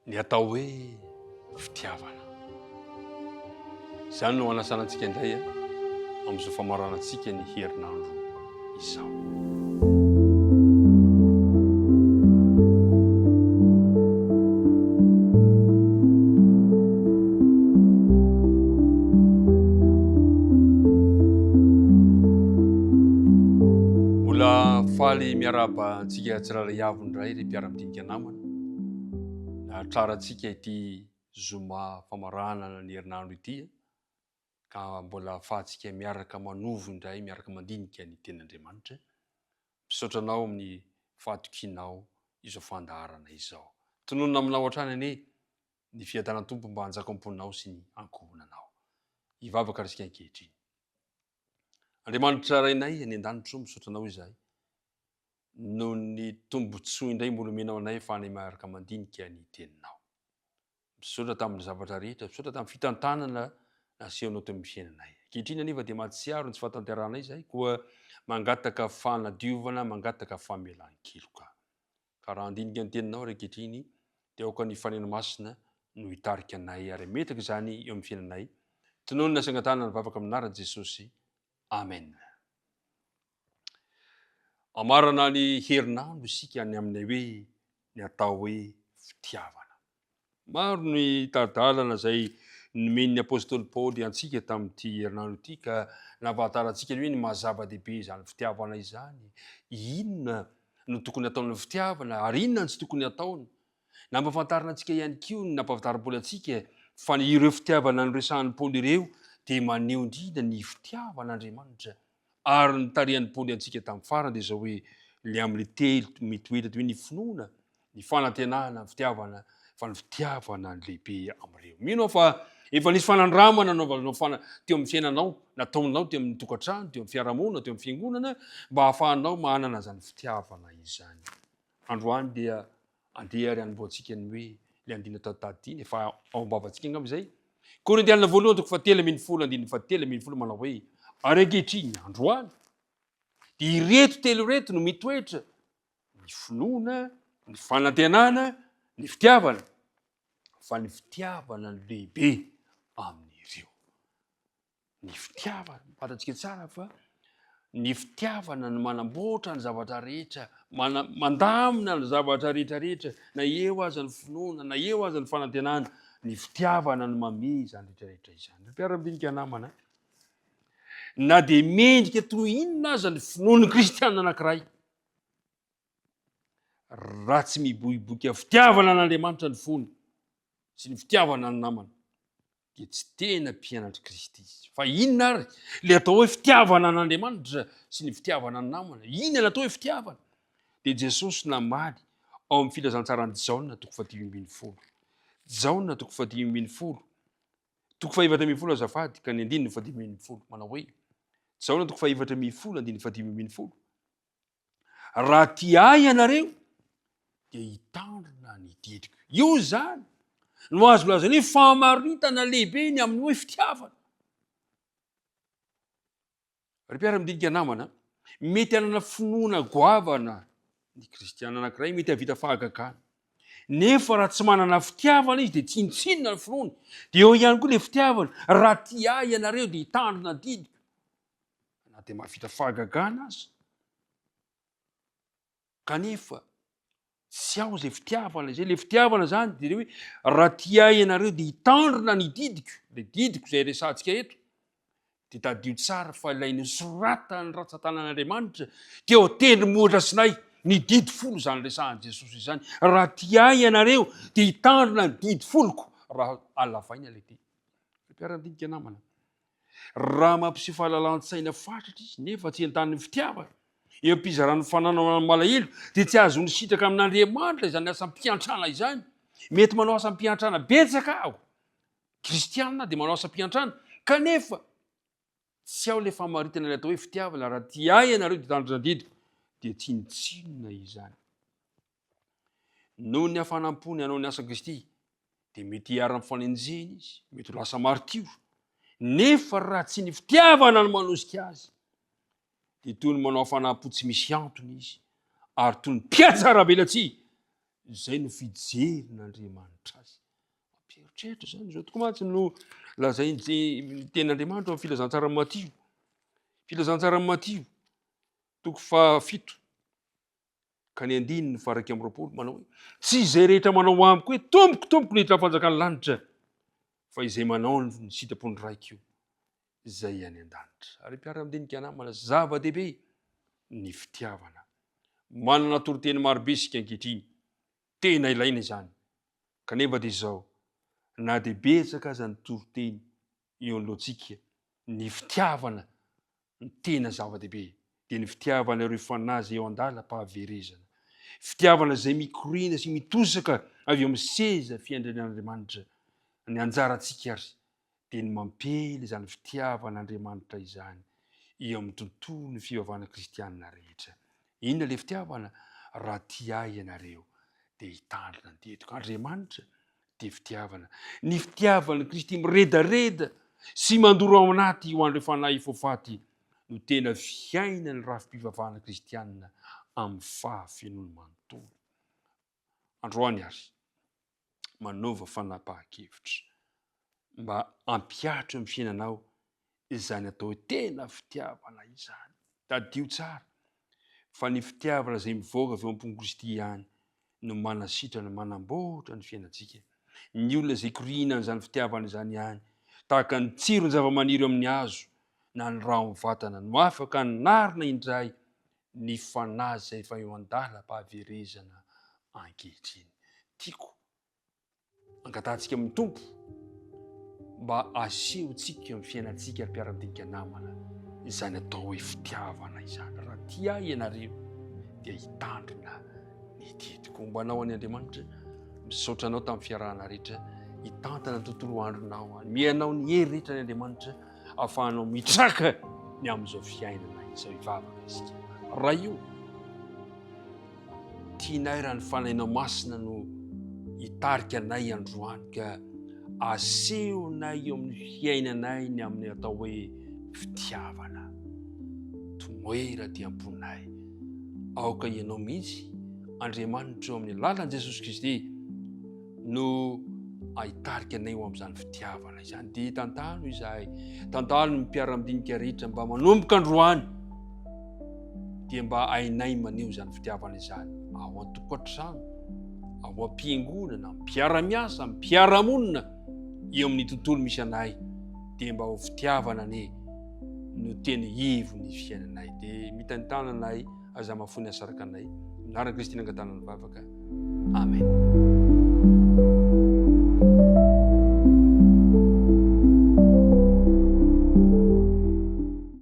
Ny atao hoe fitiavana. Izany no hanasana antsika indray amin'izao famaranantsika ny herinandro izao. Mbola faly miarahaba antsika tsirairay avy indray ry mpiara-midinika namana. Nahatrara antsika ity zoma famaranana ny herinandro ity ka mbola ahafahantsika miaraka manovo indray, miaraka mandinika ny tenin'Andriamanitra. Misaotra anao amin'ny fahatokianao izao fandaharana izao. Tononina aminao hatrany anie ny fiadanan'ny Tompo mba hanjaka ao am-ponao sy ny ankohonanao. Hivavaka ary isika ankehitriny. Andriamanitra Rainay any an-danitra o, misaotra anao izahay noho ny tombontsoa indray mbola omenao anay ahafahanay miaraka mandinika ny teninao. Misaotra tamin'ny zavatra rehetra, misaotra tamin'ny fitantanana nasehonao teo amin'ny fiainanay. Ankehitriny anefa dia mahatsiaro ny tsy fahatanterahanay izahay, koa mangataka fanadiovana, mangataka famelan-keloka. Ka raha handinika ny teninao ary ankehitriny, dia aoka ny Fanahy Masina no hitarika anay ary hametraka izany eo amin'ny fiainanay. Tononina sy angatahana ny vavaka amin'ny anaran'i Jesosy. Amen. Hamarana ny herinandro isika ny amin'ilay hoe ny atao hoe fitiavana. Maro ny tari-dalana izay nomen'ny apostoly Paoly antsika tamin'ity herinandro ity ka nampahafantarantsika ny hoe ny maha zava-dehibe izany fitiavana izany. Inona no tokony hataon'ny fitiavana ary inona no tsy tokony hataony? Nampahafantarina antsika ihany koa ny nampahafantarin'i Paoly antsika fa ireo fitiavana noresahin'i Paoly ireo dia maneho indrindra ny fitiavan'Andriamanitra Ary ny tarihan'i Paoly antsika tamin'ny farany dia izao hoe, ilay amin'ilay telo mitoetra dia hoe ny finoana, ny fanantenana, ny fitiavana, fa ny fitiavana no lehibe amin'ireo. Mino aho fa efa nisy fanandramana nanaovanao fana teo amin'ny fiainanao, nataonao teo amin'ny tokantrano, teo amin'ny fiarahamonina, teo amin'ny fiangonana, mba hahafahanao manana izany fitiavana izany. Androany dia Andeha ary hanombohantsika ny hoe ilay andininy atao tadidiny, efa ao am-bavantsika angamba izay. Korintianina voalohany toko fahatelo ambin'ny folo andininy fahatelo ambin'ny folo manao hoe, Ary ankehitriny, androany, dia ireto telo ireto no mitoetra, ny finoana, ny fanantenana, ny fitiavana, fa ny fitiavana no lehibe amin'ireo. Ny fitiavana, fantatsika tsara fa ny fitiavana no manamboatra ny zavatra rehetra, mana, mandamina ny zavatra rehetra rehetra, na eo aza ny finoana, na eo aza ny fanantenana, ny fitiavana no mamehy izany rehetra rehetra izany. Ry mpiara-midinika namana, na dia mendrika toy inona aza ny finoan'ny kristiana anankiray, raha tsy miboiboika fitiavana an'Andriamanitra ny fony sy ny fitiavana ny namana, dia tsy tena mpianatr'i Kristy izy. Fa inona ary ilay atao hoe fitiavana an'Andriamanitra sy ny fitiavana ny namana? Inona ny atao hoe fitiavana? Dia Jesosy namaly ao amin'ny filazantsaran'i Jaona toko fahadimy ambin'ny folo. Jaona toko fahadimy ambin'ny folo, toko fahaefatra ambin'ny folo azafady, ka ny andininy fahadimy ambin'ny folo manao hoe Jaona toko fahaefatra ambin'ny folo andininy fahadimy ambin'ny folo. Raha tia ahy ianareo dia hitandrina ny didiko. Io izany no azo lazaina hoe famaritana lehibe ny amin'ny hoe fitiavana. Ry mpiara-midinika namana, mety hanana finoana goavana ny kristiana anankiray, mety hahavita fahagagana. Nefa raha tsy manana fitiavana izy dia tsinontsinona ny finoany. Dia eo ihany koa ilay fitiavana, raha tia ahy ianareo dia hitandrina ny didiko. na dia mahavita fahagagana aza, kanefa tsy ao izay fitiavana izay. Ilay fitiavana izany dia ilay hoe raha tia ahy ianareo dia hitandrina ny didiko, ilay didiko izay resahantsika eto, dia tadidio tsara fa ilay nosoratan'ny ratsan-tanan'Andriamanitra teo an-tendrombohitra Sinay, ny didy folo izany resahan'i Jesosy izany. Raha tia ahy ianareo dia hitandrina ny didy foloko, raha alavaina ilay teny. Mpiara-midinika namana. Raha mampiseho fahalalan-tsaina fatratra izy nefa tsy entanin'ny fitiavana, eo am-pizaran'ny fananana ny malahelo, dia tsy azony sitraka amin'Andriamanitra izany asam-piantrana izany. Mety manao asam-piantrana betsaka aho, kristiana dia manao asam-piantrana, kanefa tsy ao ilay famaritana ilay atao hoe fitiavana, raha tia ahy ianareo dia tandrina didiko, dia tsinontsinona izany. Noho ny hafanam-pony hanao ny asan'i Kristy, dia mety hiharan'ny fanenjehina izy, mety ho lasa martiora. Nefa raha tsy ny fitiavana no manosika azy, dia toy ny manao hafanam-po tsy misy antony izy, ary toy ny mpihatsaravelatsihy. Izay no fijerin'Andriamanitra azy. Mampieritreritra izany. Izao tokoa mantsy no lazain'ny tenin'Andriamanitra ao amin'ny filazantsaran'i Matio. Filazantsaran'i Matio, toko fahafito, ka ny andininy faha-21 manao hoe, Tsy izay rehetra manao amiko hoe, Tompoko, Tompoko, no hiditra amin'ny fanjakan'ny lanitra, fa izay manao ny sitrapon'ny Raiko izay any an-danitra. Ary mpiara-midinika namana, zava-dehibe ny fitiavana. Manana toriteny marobe isika ankehitriny. Tena ilaina izany. Kanefa dia izao, na dia betsaka aza ny toriteny eo anoloantsika, ny fitiavana no tena zava-dehibe, dia ny fitiavana ireo fanahy izay eo an-dalam-pahaverezana. Fitiavana izay mikoriana sy mitosaka avy eo amin'ny seza fiandrianan'Andriamanitra. Ny anjarantsika àry dia ny mampiely izany fitiavan'Andriamanitra izany eo amin'ny tontolon'ny fivavahana kristianina rehetra. Inona ilay fitiavana? Raha tia ahy ianareo, dia hitandrina ny didiko. Andriamanitra dia fitiavana. Ny fitiavan'i Kristy miredareda sy mandoro ao anaty ho an'ireo fanahy efa faty no tena fiainan'ny rafi-pivavahana kristianina amin'ny fahafenoany manontolo. Androany àry, manaova fanapahan-kevitra mba hampihatra eo amin'ny fiainanao izany atao hoe tena fitiavana izany. Tadidio tsara fa ny fitiavana izay mivoaka avy ao am-pon'i Kristy ihany no manasitrana, manamboatra ny fiainantsika. Ny olona izay koriana an'izany fitiavana izany ihany, tahaka ny tsiron-javamaniry eo amin'ny hazo na ny ra ao amin'ny vatana, no afaka hanarina indray ny fanahy izay efa eo an-dalam-pahaverezana ankehitriny. Tiako angatahantsika amin'ny Tompo mba asehontsika amin'ny fiainantsika ry mpiara-midinika namana izany atao hoe fitiavana izany. Raha tia ahy ianareo dia hitandrina ny didiko. Homba anao any Andriamanitra, misaotra anao tamin'ny fiarahana rehetra, hitantana ny tontolo andronao any. Mianao ny hery rehetra any Andriamanitra ahafahanao mitraka ny amin'izao fiainana izao. Hivavaka isika. Ray o, tianay raha ny Fanahinao Masina no hitarika anay androany ka asehonay eo amin'ny fiainanay ny amin'ny atao hoe fitiavana. Tomoera aty am-ponay. Aoka ianao mihitsy, Andriamanitra eo amin'ny alalan'i Jesosy Kristy, no ahitarika anay ho amin'izany fitiavana izany. Dia tantano izahay, tantano ny mpiara-midinika rehetra mba manomboka androany dia mba hainay maneho izany fitiavana izany ao an-tokantrano, ao am-piangonana, mpiara-miasa, mpiara-monina eo amin'ny tontolo misy anay dia mba ho fitiavana anie no tena ivon'ny fiainanay. Dia mitantana anay Aza mahafoy ny asaraka anay. Anaran'i Kristy nangatahana ny vavaka. Amen.